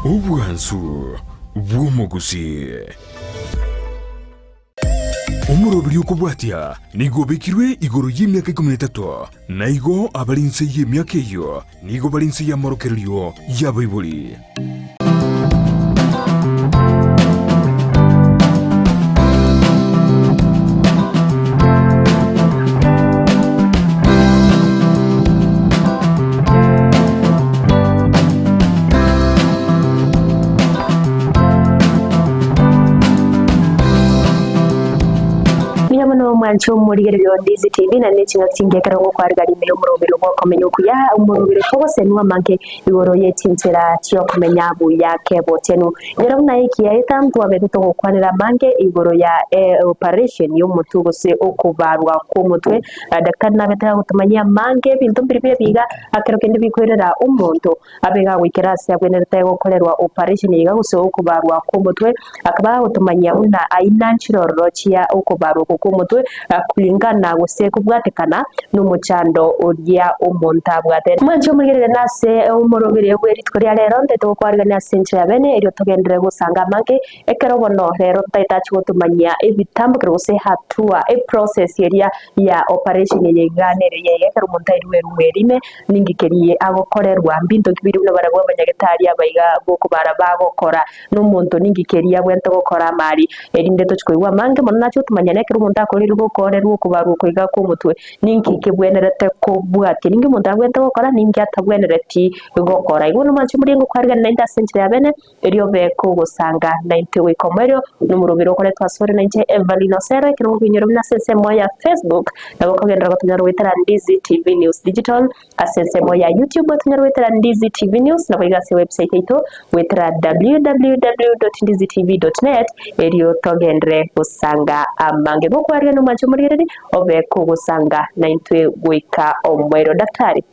Obwansu bw'omogusi. Omoroberi okobwatia nigo obekirwe igoro y'emiaka 13 na igo abari nse y'emiaka eyo nigo bari nse y'amorokererio y'abaibori. Mbuya mono omwancho omorigererio Ndizi TV na neching'aki chingekero gokwarigari ime omorobero bwokomenya okuya omorobero togosenwa manke igoro ye chinchera chiokomenya buya kebochenu nyora buna ekiaeta ntwabete togokwanera manke igoro ya operation y'omotwe gose okubarwa kw'omotwe. Daktari nabete agotumanyia manke ebinto mbiri bia biga akero kende bikwerera omonto abe gagoikera ase abwenerete gokorerwa operation iga gose okubarwa kw'omotwe akaba agotumanyia buna aina nchirororo chia okubarwa oko kw'omotwe kulingana gose kobwatekana n'omochando oria omonto abwate. Mwancho omorigerere nase omorobere bwe rituko ria rero ntete gokwarigania ase enchera ya bene erio togenderere gosanga amange ekero bono rero totahitachi gotumanyia ebitambukero gose hatua eprocess eria ya operation eye iga nere yeye ekero omonto airwe erumu erime ningi kerie agokorerwa mbinto kibiri buna barabwo abanyagetari abaiga gokobara bagokora n'omonto ningi keria abwente gokora amari erinde tochikoigwa amange mono nachi gotumanya na ekero omonto akorerwe gokorerwa okubarwa okoiga kwa omotwe ninki kebwenerete kobwatia ninki omonto abwente gokora ninki atabwenereti gokora. Igo nomwanchi omoriengo okwarigania nainte ase enchera ya bene erio obe kogosanga nainte goika omoerio nomorobere okoretwa ase nainche Evelyn Osero ekero gokoinyora buna ase ensemo ya Facebook nabo okogenderera gotonyora goetera Ndizi TV News Digital ase ensemo ya YouTube otonyora goetera Ndizi TV News nabo iga ase website yaito goetera www.ndizitv.net erio togendere gosanga amange gokwaria nomwanchi omorigereri obe kogosanga naintwe goika omoerio. Daktari,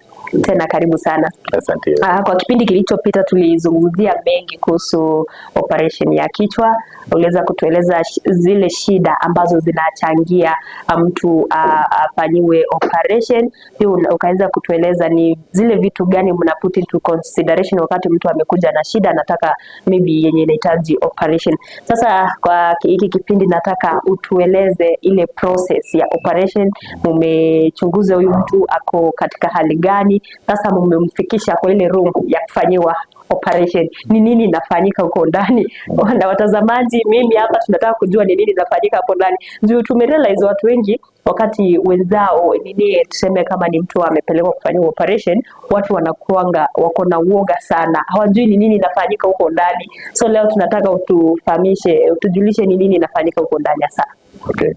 tena karibu sana. Asante. Kwa kipindi kilichopita tulizungumzia mengi kuhusu operation ya kichwa. Uliweza kutueleza zile shida ambazo zinachangia mtu afanyiwe operation. Pia ukaweza kutueleza ni zile vitu gani mna put into consideration wakati mtu amekuja na shida anataka maybe yenye inahitaji operation. Sasa kwa hiki kipindi nataka utueleze ile process ya operation. Mumechunguza huyu mtu ako katika hali gani, sasa mumemfikisha kwa ile room ya kufanyiwa operation, ni nini inafanyika huko ndani? Na watazamaji, mimi hapa tunataka kujua ni nini inafanyika hapo ndani. Juu tumerealize watu wengi wakati wenzao nini, tuseme kama ni mtu amepelekwa kufanyiwa operation, watu wanakuanga wako na uoga sana, hawajui ni nini inafanyika huko ndani. So leo tunataka utufahamishe, utujulishe ni nini inafanyika huko ndani hasa. Okay.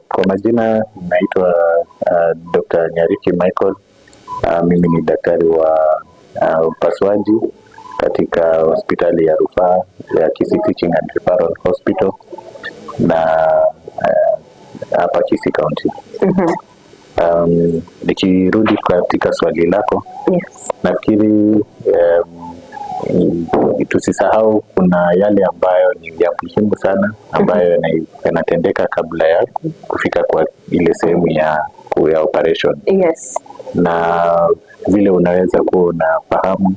Kwa majina naitwa Dr. Nyariki Michael. Mimi ni daktari wa upasuaji katika hospitali ya rufaa ya Kisii Teaching and Referral Hospital na hapa Kisii County. Nikirudi katika swali lako, nafikiri tusisahau kuna yale ambayo ni ya muhimu sana ambayo yanatendeka kabla ya kufika kwa ile sehemu ya operation. Na vile unaweza kuwa unafahamu,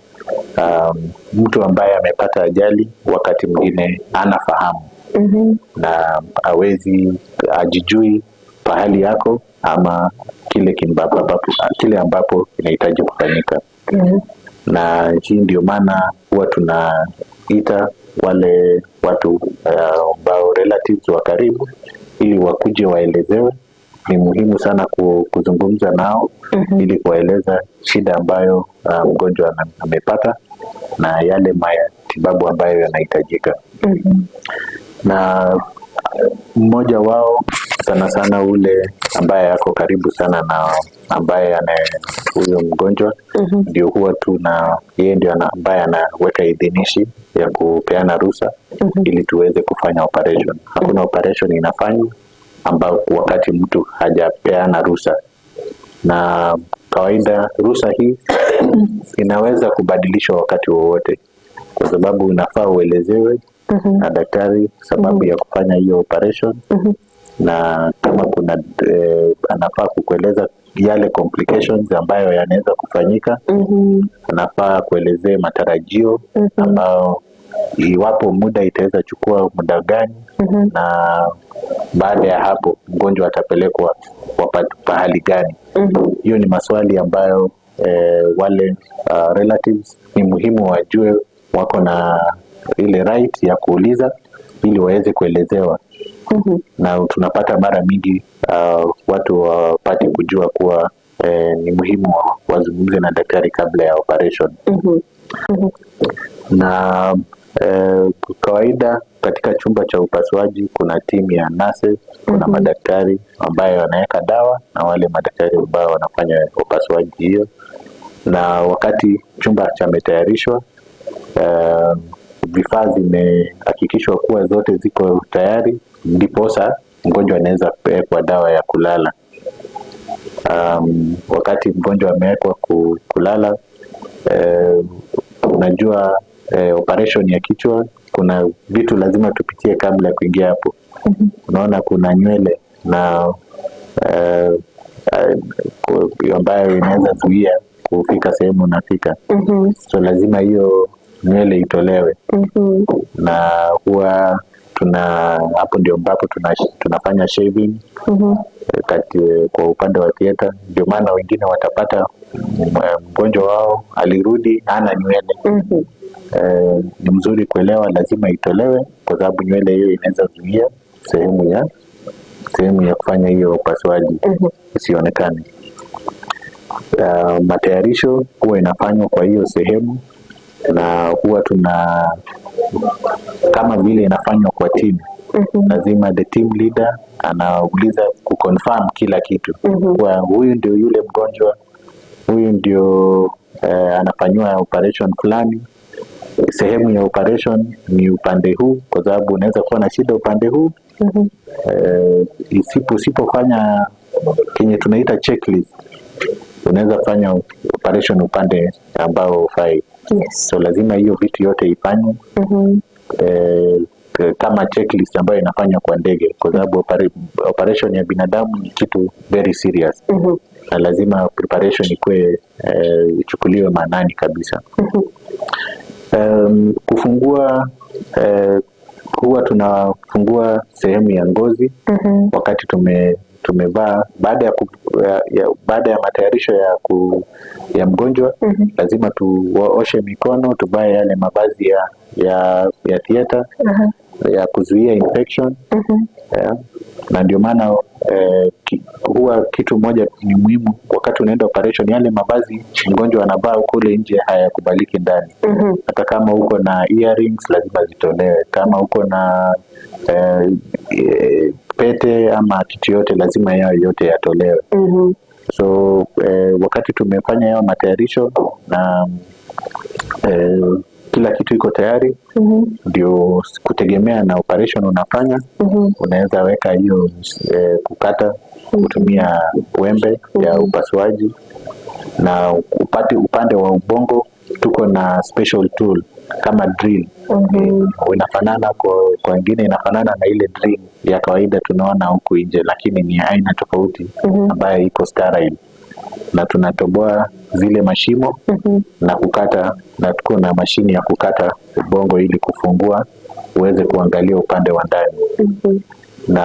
mtu ambaye amepata ajali wakati mwingine anafahamu na hawezi ajijui pahali yako ama kile ambapo inahitaji kufanyika. Na hii ndio maana huwa tunaita wale watu ambao relatives wa karibu ili wakuje waelezewe. Ni muhimu sana kuzungumza nao ili kuwaeleza shida ambayo mgonjwa amepata na yale matibabu ambayo yanahitajika. Na mmoja wao sana sana ule ambaye ako karibu sana na ambaye ana huyo mgonjwa ndio huwa tu na yeye ndio ambaye anaweka idhinishi ya kupeana ruhusa ili tuweze kufanya operation. Hakuna operation inafanywa ambao wakati mtu hajapeana ruhusa, na kawaida ruhusa hii inaweza kubadilishwa wakati wowote, kwa sababu unafaa uelezewe na daktari sababu ya kufanya hiyo operation na kama kuna anafaa kukueleza yale complications ambayo yanaweza kufanyika. Anafaa kuelezea matarajio ambayo Iwapo muda itaweza chukua muda gani, na baada ya hapo mgonjwa atapelekwa pahali gani. Hiyo ni maswali ambayo wale relatives ni muhimu wajue, wako na ile right ya kuuliza ili waweze kuelezewa. Na tunapata mara mingi watu wapate kujua kuwa ni muhimu wazungumze na daktari kabla ya operation. Na kawaida katika chumba cha upasuaji kuna timu ya nurses, kuna madaktari ambayo wanaweka dawa na wale madaktari ambao wanafanya upasuaji hiyo. Na wakati chumba chametayarishwa, vifaa zimehakikishwa kuwa zote ziko tayari, ndiposa mgonjwa anaweza kuwekwa dawa ya kulala. Wakati mgonjwa amewekwa kulala, unajua operation ya kichwa kuna vitu lazima tupitie kabla ya kuingia hapo. Unaona kuna nywele na ambayo inaweza zuia kufika sehemu unafika. So lazima hiyo nywele itolewe. Na huwa hapo ndio ambapo tunafanya shaving. Kwa upande wa theater. Ndio maana wengine watapata mgonjwa wao alirudi hana nywele. Ni mzuri kuelewa lazima itolewe kwa sababu nywele hiyo inaweza zuia sehemu ya kufanya hiyo upasuaji isionekane. Matayarisho huwa inafanywa kwa hiyo sehemu, na huwa tuna kama vile inafanywa kwa team. Lazima the team leader anauliza kuconfirm kila kitu. Kwa huyu ndio yule mgonjwa, huyu ndio anafanywa operation fulani. Sehemu ya operation ni upande huu, kwa sababu unaweza kuwa na shida upande huu. Usipofanya kenye tunaita checklist, unaweza fanya operation upande ambao hufai. So lazima hiyo vitu yote ifanywe. Kama checklist ambayo inafanywa kwa ndege, kwa sababu operation ya binadamu ni kitu very serious. Na lazima preparation ikuwe ichukuliwe maanani kabisa. Kufungua, huwa tunafungua sehemu ya ngozi wakati tumevaa baada ya matayarisho ya mgonjwa. Lazima tuoshe mikono, tuvae yale mavazi ya theater ya kuzuia infection. Na ndio maana huwa kitu moja ni muhimu wakati unaenda operation, yale mavazi mgonjwa anavaa kule nje hayakubaliki ndani. Hata kama uko na earrings lazima zitolewe, kama uko na pete ama kitu yote lazima yao yote yatolewe. So wakati tumefanya yao matayarisho na kila kitu iko tayari, ndio kutegemea na operation unafanya. Unaweza weka hiyo kukata kutumia wembe ya upasuaji. Na upande wa ubongo tuko na special tool kama drill. Inafanana kwa wengine inafanana na ile drill ya kawaida tunaona huku nje, lakini ni aina tofauti ambayo iko sterile. Na tunatoboa zile mashimo na kukata, na tuko na mashini ya kukata ubongo ili kufungua uweze kuangalia upande wa ndani. Na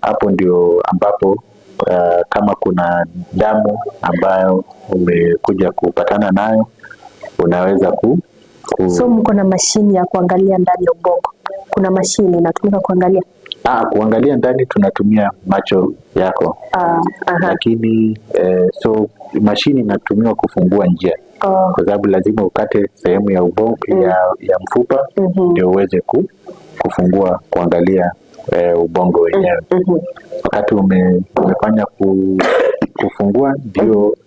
hapo ndio ambapo kama kuna damu ambayo umekuja kupatana nayo unaweza ku So mko na mashini ya kuangalia ndani ya ubongo? Kuna mashini inatumika kuangalia? Kuangalia ndani tunatumia macho yako. Lakini so mashini inatumiwa kufungua njia. Kwa sababu lazima ukate sehemu ya ubongo ya mfupa ndio uweze kufungua kuangalia ubongo wenyewe. Wakati umefanya kufungua ndio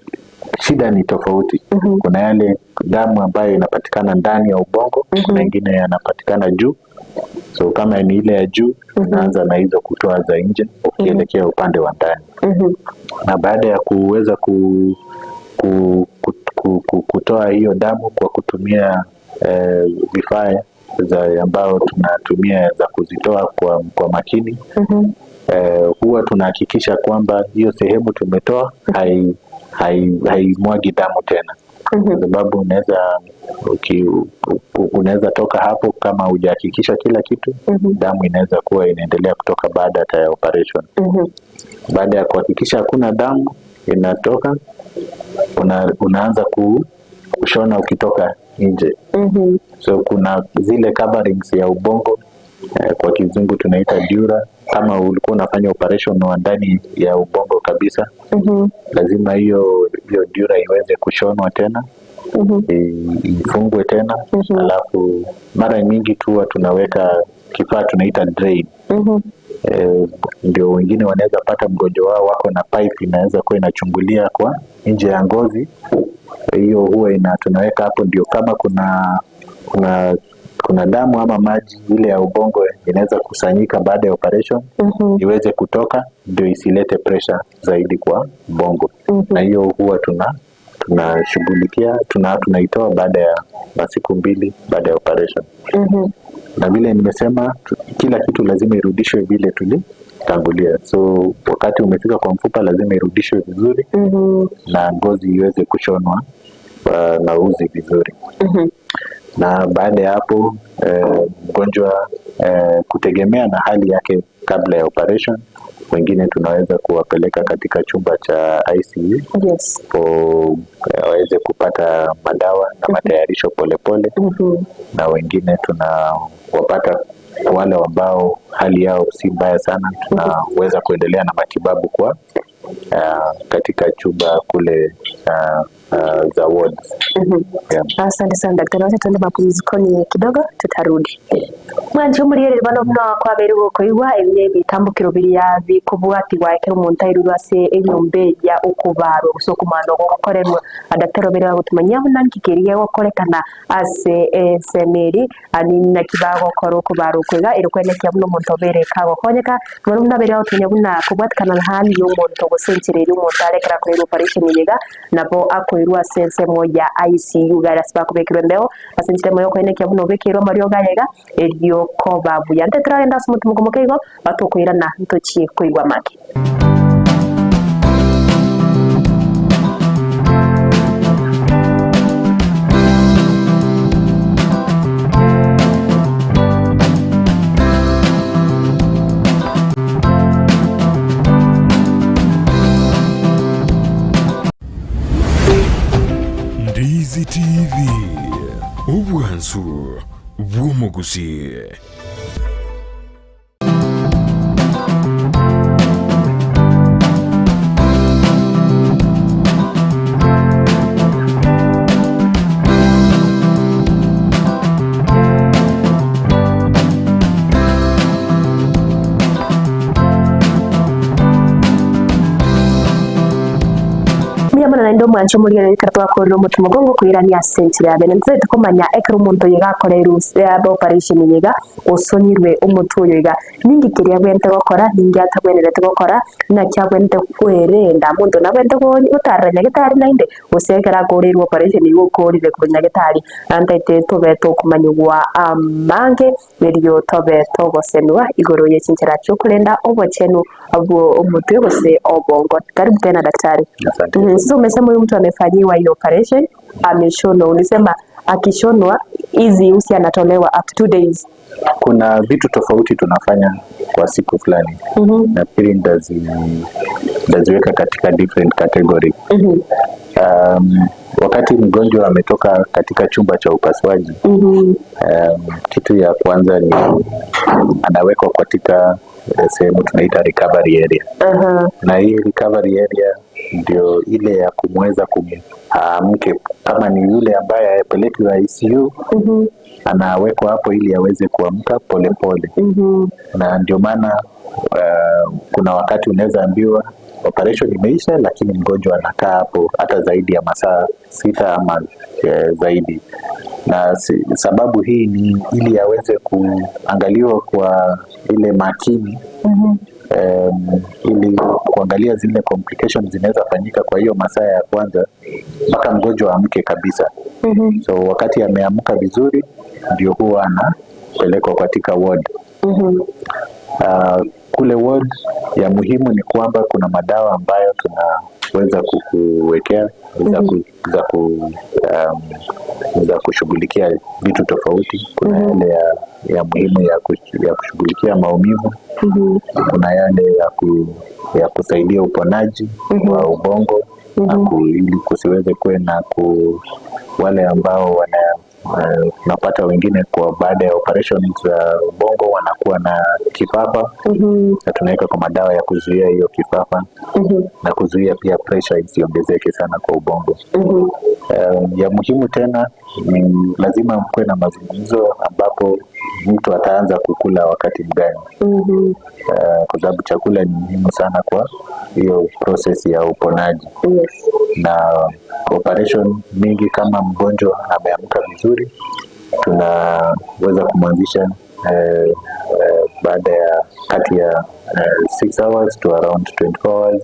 shida ni tofauti. Kuna yale damu ambayo inapatikana ndani ya ubongo, kuna nyingine yanapatikana juu. So kama ni ile ya juu, unaanza na hizo kutoa za nje ukielekea upande wa ndani. Na baada ya kuweza kutoa hiyo damu kwa kutumia vifaa za ambao tunatumia za kuzitoa kwa makini, huwa tunahakikisha kwamba hiyo sehemu tumetoa haimwagi damu tena. Kwa sababu unaweza toka hapo kama hujahakikisha kila kitu. Damu inaweza kuwa inaendelea kutoka baada hata ya operation. Baada ya kuhakikisha hakuna damu inatoka, unaanza kushona ukitoka nje. So kuna zile coverings ya ubongo, kwa kizungu tunaita dura. Kama ulikuwa unafanya operation wa ndani ya ubongo kabisa, lazima hiyo dura iweze kushonwa tena, ifungwe tena. Alafu mara nyingi tu tunaweka kifaa tunaita drain. Ndio wengine wanaweza pata mgonjwa wao wako na pipe inaweza kuwa inachungulia kwa nje ya ngozi. Hiyo huwa tunaweka hapo ndio kama kuna damu ama maji ile ya ubongo inaweza kusanyika baada ya operation, iweze kutoka ndio isilete pressure zaidi kwa ubongo. Na hiyo huwa tunashughulikia, tunaitoa baada ya siku 2 baada ya operation. Na vile nimesema, kila kitu lazima irudishwe vile tulitangulia. So wakati umefika kwa mfupa lazima irudishwe vizuri, na ngozi iweze kushonwa na uzi vizuri. Na baada ya hapo mgonjwa, kutegemea na hali yake kabla ya operation, wengine tunaweza kuwapeleka katika chumba cha ICU. Yes. Waweze kupata madawa na matayarisho polepole. Na wengine tunawapata wale ambao hali yao si mbaya sana, tunaweza kuendelea na matibabu kwa katika chumba kule za wards. Yeah. Asante sana daktari. Wacha tuende mapumzikoni kidogo, tutarudi. Mwanji umuriyerere bano muno kwabere gokoigwa ebinye bitambukiro biria bikubwatigwa ekero omonto airurwe ase enyomba eria okubarwa gose okomana gogokorerwa. Daktari obere bagotumanyia buna nkikeria gokorekana ase ensemo ani naki bagokora okubarwa okwega ere kwenekia buna omonto obere kagokonyeka. Bono buna abere bagotumanya buna kobwatikana na hali ya omonto gose enchera eria omonto arekera koirwa operation eyega nabo akoirwa ase ensemo ya ICU gara ase bakobekirwe embeo ase enchera emo yokwenekia buna obekeirwe amariogo ayega erio koba buya. Nte turagenda ase omotumo komokeigo batokoirana ntochie koigwa make. Ndizi TV, obwansu bw'omuguzi. Ndo mwancho muri rero twakorera omutumo gongo kwirania sentire abene nze tukomanya ekero omonto yega akoreirwe operation yega osonirwe omotu oyo iga ningi kiria bwente gokora ningi atabwenerete gokora naki abwente kwerenda monto nabwente gotarra nyagetari nainde gose ekero akoreirwe operation igo okorire korwa nyagetari antaete tobe tokomanyigwa amange erio tobe togosenwa igoro ye chinchera chiokorenda obochenu abwo omutwe gose obongo. Karibu tena daktari. Asante. Sasa umesema huyu mtu amefanyiwa hiyo operation, ameshonwa. Ulisema akishonwa hizi usi anatolewa up to 2 days. Kuna vitu tofauti tunafanya kwa siku fulani. Nafikiri nitaziweka katika different category. Wakati mgonjwa ametoka katika chumba cha upasuaji, kitu ya kwanza ni anawekwa katika sehemu tunaita recovery area. Na hii recovery area ndio ile ya kumweza kumke, kama ni yule ambaye apelekwe ICU, anawekwa hapo ili aweze kuamka polepole. Na ndio maana kuna wakati unaweza ambiwa operation imeisha, lakini mgonjwa anakaa hapo hata zaidi ya masaa 6 ama zaidi. Na sababu hii ni ili aweze kuangaliwa kwa ile makini, ili kuangalia zile complications zinaweza fanyika kwa hiyo masaa ya kwanza mpaka mgonjwa amke kabisa. So wakati ameamka vizuri ndio huwa anapelekwa katika ward. Kule ward ya muhimu ni kwamba kuna madawa ambayo tunaweza kukuwekea za kushughulikia vitu tofauti. Kuna yale ya muhimu ya kushughulikia maumivu. Kuna yale ya kusaidia uponaji wa ubongo ili kusiweze kuwe na wale ambao napata wengine kwa baada ya operation za ubongo wanakuwa na kifafa. Na tunaweka kwa madawa ya kuzuia hiyo kifafa na kuzuia pia pressure isiongezeke sana kwa ubongo. Ya muhimu tena ni lazima mkuwe na mazungumzo ambapo mtu ataanza kukula wakati mgani. Kwa sababu chakula ni muhimu sana kwa hiyo process ya uponaji. Na operation mingi kama mgonjwa ameamka vizuri, tunaweza kumwanzisha baada ya kati ya 6 hours to around 24 hours.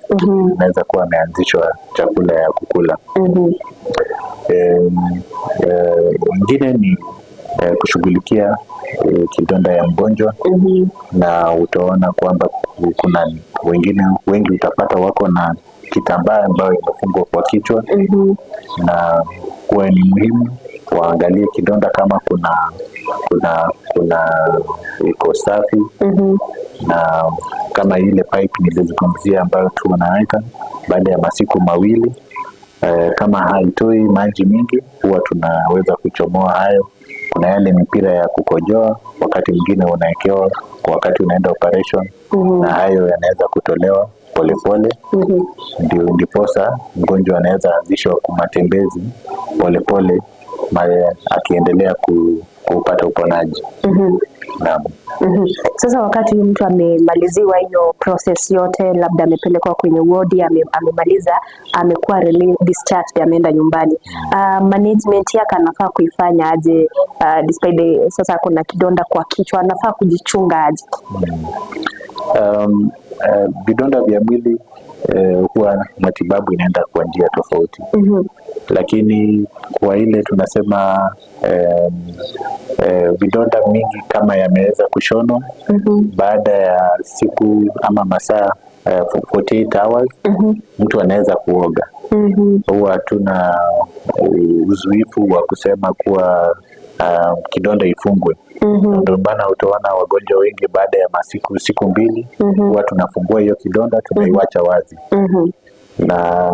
Anaweza kuwa ameanzishwa chakula ya kukula. Ingine ni kushughulikia kidonda ya mgonjwa. Na utaona kwamba kuna wengine wengi utapata wako na kitambaa ambayo imefungwa kwa kichwa. Na kuwa ni muhimu waangalie kidonda kama kuna iko safi. Na kama ile pipe nilizungumzia ambayo tunaweka baada ya masiku mawili, kama haitoi maji mingi huwa tunaweza kuchomoa hayo. Kuna yale mipira ya kukojoa wakati mwingine unaekewa kwa wakati unaenda operation. Na hayo yanaweza kutolewa polepole. Ndio ndiposa mgonjwa anaweza anzishwa kwa matembezi polepole akiendelea kupata uponaji. Naam. Sasa wakati mtu amemaliziwa hiyo process yote, labda amepelekwa kwenye wodi, amemaliza, amekuwa discharged, ameenda nyumbani. Management yake anafaa kuifanya aje? Despite sasa kuna kidonda kwa kichwa, anafaa kujichunga aje? Vidonda vya mwili huwa matibabu inaenda kwa njia tofauti. Lakini kwa ile tunasema vidonda mingi kama yameweza kushonwa baada ya siku ama masaa 48 hours mtu anaweza kuoga. Huwa hatuna uzoefu wa kusema kuwa kidonda ifungwe. Ndio maana utaona wagonjwa wengi baada ya masiku siku mbili huwa tunafungua hiyo kidonda, tunaiwacha wazi. Na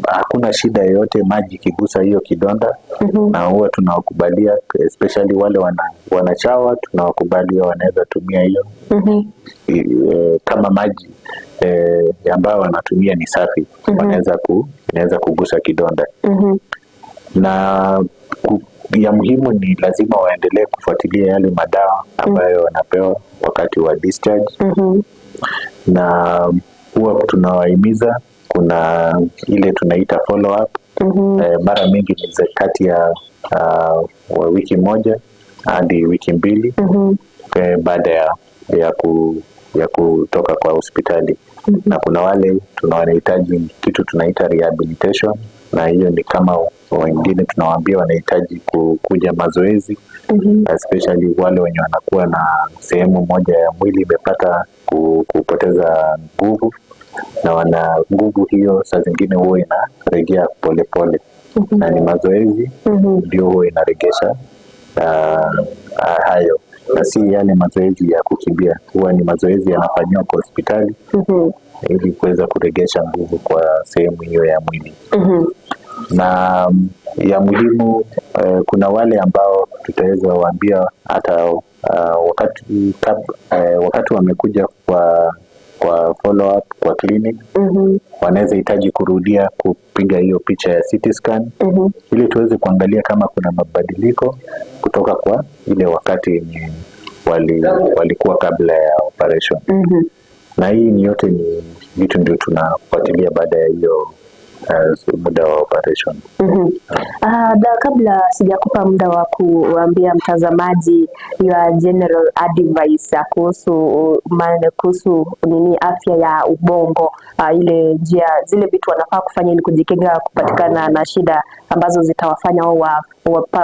hakuna shida yoyote maji ikigusa hiyo kidonda. Na huwa tunawakubalia, especially wale wanachawa, tunawakubalia wanaweza tumia hiyo. Kama maji ambayo wanatumia ni safi, inaweza kugusa kidonda. Na ya muhimu ni lazima waendelee kufuatilia yale madawa ambayo wanapewa wakati wa discharge. Na huwa tunawahimiza, kuna ile tunaita follow up. Mara mingi ni kati ya wiki moja hadi wiki mbili baada ya kutoka kwa hospitali. Na kuna wale tunawahitaji kitu tunaita rehabilitation, na hiyo ni kama wengine tunawaambia wanahitaji kuja mazoezi. Especially wale wenye wanakuwa na sehemu moja ya mwili imepata kupoteza nguvu, na wana nguvu hiyo saa zingine huwa inaregea pole pole. Na ni mazoezi ndio huwa inaregesha hayo. Na si yale mazoezi ya kukimbia, huwa ni mazoezi yanafanywa kwa hospitali ili kuweza kuregesha nguvu kwa sehemu hiyo ya mwili. Na ya muhimu kuna wale ambao tutaweza waambia hata wakati wamekuja kwa follow up kwa clinic, wanaweza hitaji kurudia kupiga hiyo picha ya CT scan ili tuweze kuangalia kama kuna mabadiliko kutoka kwa ile wakati walikuwa kabla ya operation. Na hii ni yote ni vitu ndio tunafuatilia baada ya hiyo muda wa operation. Kabla sijakupa muda wa kuambia mtazamaji your general advice kuhusu nini afya ya ubongo, ile njia zile vitu wanafaa kufanya ili kujikinga kupatikana na shida ambazo zitawafanya wao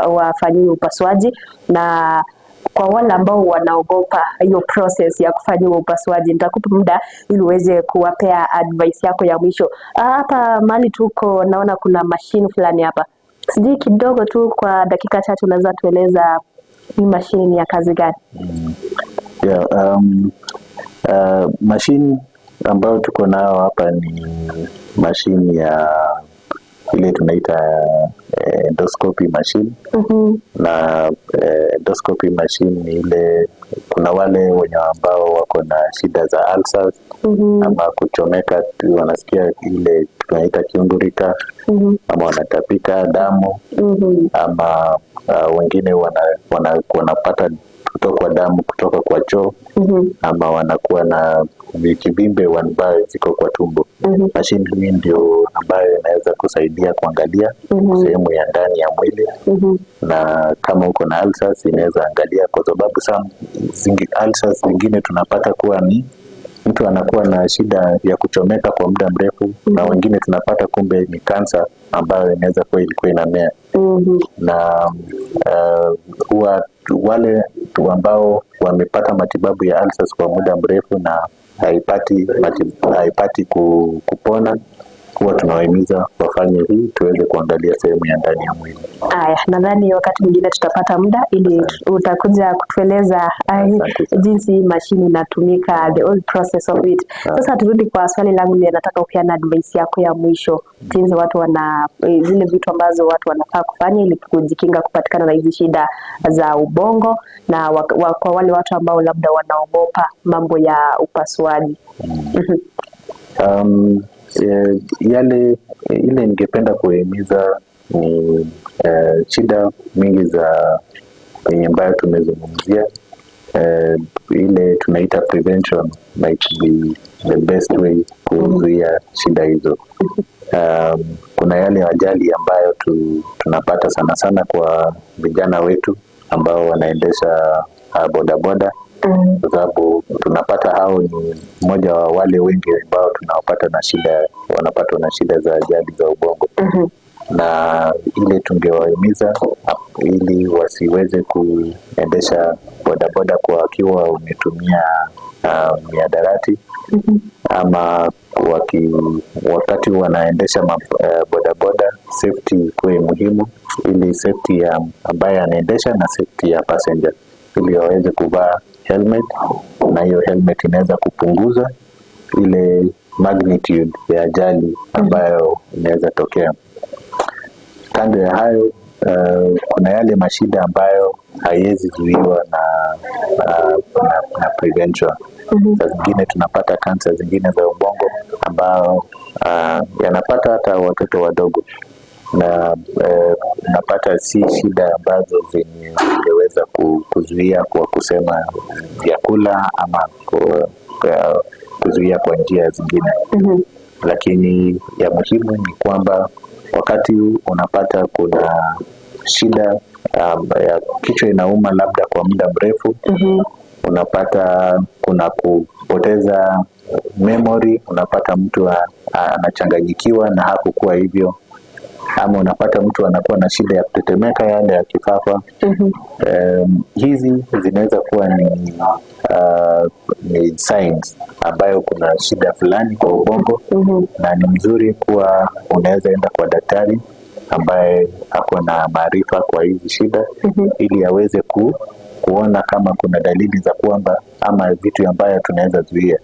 wafanyiwe upasuaji, na Kwa wale ambao wanaogopa hiyo process ya kufanyiwa upasuaji, nitakupa muda ili uweze kuwapea advice yako ya mwisho. Hapa mahali tuko naona kuna machine fulani hapa, sijui kidogo tu kwa dakika chache unaweza tueleza hii machine ni ya kazi gani? Yeah, machine ambayo tuko nayo hapa ni machine ya ile tunaita endoscopy machine. Na endoscopy machine ni ile, kuna wale wenye ambao wako na shida za ulcers ama kuchomeka, wanasikia ile tunaita kiungurika ama wanatapika damu ama wengine wanapata kutokwa damu kutoka kwa choo ama wanakuwa na kivimbe ambayo ziko kwa tumbo. Mashine hii ndio ambayo inaweza kusaidia kuangalia sehemu ya ndani ya mwili na kama uko na ulcers inaweza angalia, kwa sababu ulcers zingine tunapata kuwa ni mtu anakuwa na shida ya kuchomeka kwa muda mrefu na wengine tunapata kumbe ni kansa ambayo inaweza kuwa ilikuwa inamea. Na huwa wale ambao wamepata matibabu ya ulcers kwa muda mrefu na haipati kupona, huwa tunawahimiza wafanye hii tuweze kuangalia sehemu ya ndani ya mwili. Aya, nadhani wakati mwingine tutapata muda ili utakuja kutueleza jinsi mashini inatumika, the whole process of it. Sasa turudi kwa swali langu, ni nataka upeane advice yako ya mwisho, jinsi watu wana zile vitu ambazo watu wanafaa kufanya ili kujikinga kupatikana na hizi shida za ubongo, na kwa wale watu ambao labda wanaogopa mambo ya upasuaji. Ile ningependa kuhimiza ni shida mingi za yenye ambayo tumezungumzia, ile tunaita prevention might be the best way kuzuia shida hizo. Kuna yale ajali ambayo tunapata sana sana kwa vijana wetu ambao wanaendesha bodaboda, kwa sababu tunapata hao ni mmoja wa wale wengi ambao tunawapata na shida, wanapatwa na shida za ajali za ubongo. Na ile tungewahimiza ili wasiweze kuendesha bodaboda kwa wakiwa wametumia mihadarati ama wakati wanaendesha bodaboda, safety ikuwe muhimu, ili safety ya ambaye anaendesha na safety ya passenger, ili waweze kuvaa helmet, na hiyo helmet inaweza kupunguza ile magnitude ya ajali ambayo inaweza tokea. Kando ya hayo, kuna yale mashida ambayo haiwezi zuiwa na prevention. Saa zingine tunapata kansa zingine za ubongo ambao yanapata hata watoto wadogo, na unapata si shida ambazo zenye ungeweza kuzuia kwa kusema vyakula ama kuzuia kwa njia zingine. Lakini ya muhimu ni kwamba wakati unapata kuna shida ya kichwa inauma labda kwa muda mrefu, unapata kuna kupoteza memory, unapata mtu anachanganyikiwa na hakukuwa hivyo, ama unapata mtu anakuwa na shida ya kutetemeka yale ya kifafa. Hizi zinaweza kuwa ni signs ambayo kuna shida fulani kwa ubongo, na ni mzuri kuwa unaweza enda kwa daktari ambaye ako na maarifa kwa hizi shida, ili aweze kuona kama kuna dalili za kwamba ama vitu ambayo tunaweza zuia.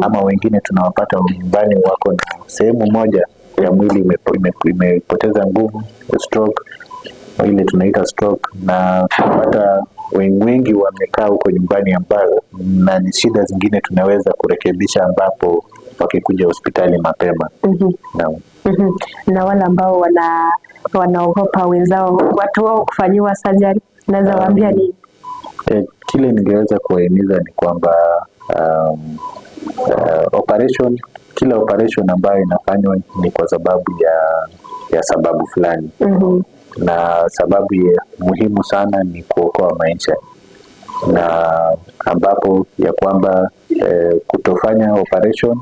Ama wengine tunawapata nyumbani wako na sehemu moja ya mwili imepoteza nguvu, stroke, ile tunaita stroke, na tunapata wengi wamekaa huko nyumbani ambayo na ni shida zingine tunaweza kurekebisha ambapo wakikuja hospitali mapema. Naam. Na wale ambao wanaogopa wenzao watu wao kufanyiwa surgery, naweza waambia nini? Kile ningeweza kuwahimiza ni kwamba operation, kila operation ambayo inafanywa ni kwa sababu ya sababu fulani. Na sababu ya muhimu sana ni kuokoa maisha, na ambapo ya kwamba kutofanya operation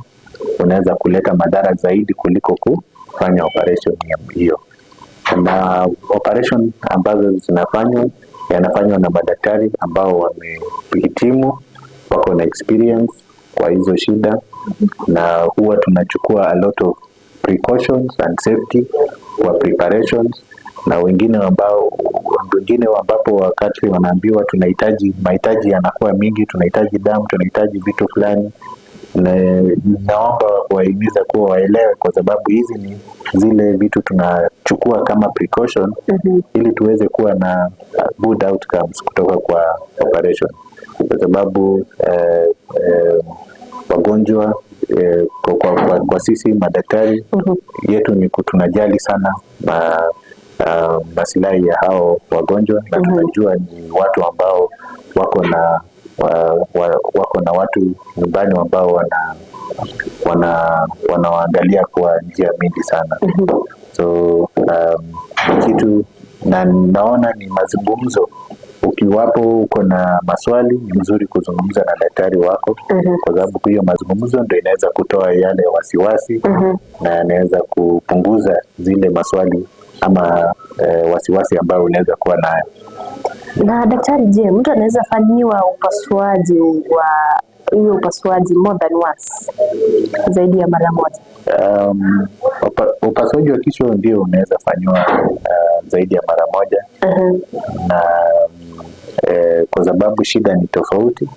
unaweza kuleta madhara zaidi kuliko kufanya operation hiyo. Na operation ambazo zinafanywa Yanafanywa na madaktari ambao wamehitimu, wako na experience kwa hizo shida, na huwa tunachukua a lot of precautions and safety kwa preparations. Na wengine ambapo wakati wanaambiwa tunahitaji, mahitaji yanakuwa mingi, tunahitaji damu, tunahitaji vitu fulani, na naomba kuwahimiza kuwa waelewe, kwa sababu hizi ni zile vitu tunachukua kama precaution ili tuweze kuwa na good outcomes kutoka kwa operation, kwa sababu wagonjwa, kwa sisi madaktari yetu ni tunajali sana masilahi ya hao wagonjwa, na tunajua ni watu ambao wako na watu nyumbani ambao wanawaangalia kwa njia mingi sana. So kitu na naona ni mazungumzo. Ukiwapo uko na maswali, ni mzuri kuzungumza na daktari wako, kwa sababu hiyo mazungumzo ndio inaweza kutoa yale wasiwasi na yanaweza kupunguza zile maswali ama wasiwasi ambayo unaweza kuwa nayo. Na daktari, je, mtu anaweza fanyiwa upasuaji wa hiyo upasuaji more than once, zaidi ya mara moja? Upasuaji wa kichwa ndio unaweza fanyiwa zaidi ya mara moja, na kwa sababu shida ni tofauti.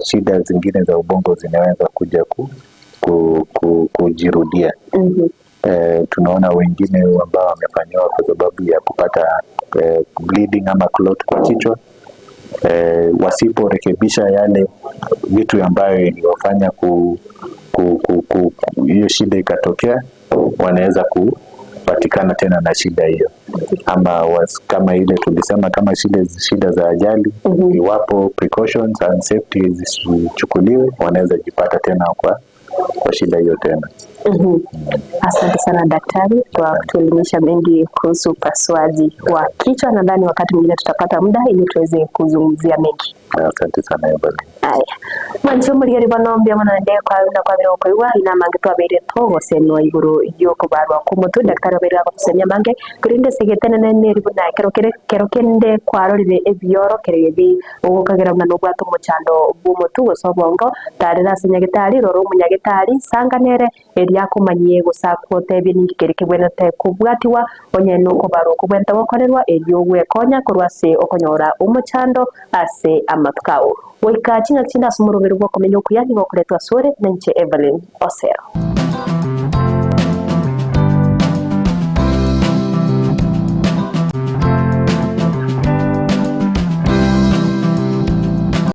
Shida zingine za ubongo zinaweza kuja kujirudia. Tunaona wengine ambao wamefanyiwa kwa sababu ya kupata bleeding ama clot kwa kichwa, wasiporekebisha yale vitu ambayo iliwafanya hiyo shida ikatokea, wanaweza kupatikana tena na shida hiyo, ama kama ile tulisema, kama shida za ajali, iwapo precautions and safety zisichukuliwe, wanaweza jipata tena kwa shida hiyo tena. Asante sana daktari kwa kutuelimisha mengi kuhusu upasuaji wa kichwa. Nadhani wakati mwingine tutapata muda ili tuweze kuzungumzia mengi. Asante sana, Evelyn. Aya, mwancho murigeri bono mbia mono nde kwa na kwabira koigwa ina mange twabeire togosenwa iguru yokubarwa kumutu. Daktari abeire agotusemia mange kurinde segetene neri buna kero kere kero kende kwarorire ebioro kere bi ugukagera buna nobwate omochando bw'omotu gose obongo, tarera ase nyagetari, rora omonyagetari sanganere eria akomanyie gose akwotebie ninki keri kebwenete kobwatiwa onye nokobarwa okobwenta gokorerwa erio gwekonya korwa ase okonyora omochando ase amatuko ao. Goika ching'aki chinde ase omoroberi bwa okomenya okuya, nigo okoretwa asore nenche Evelyn Osero.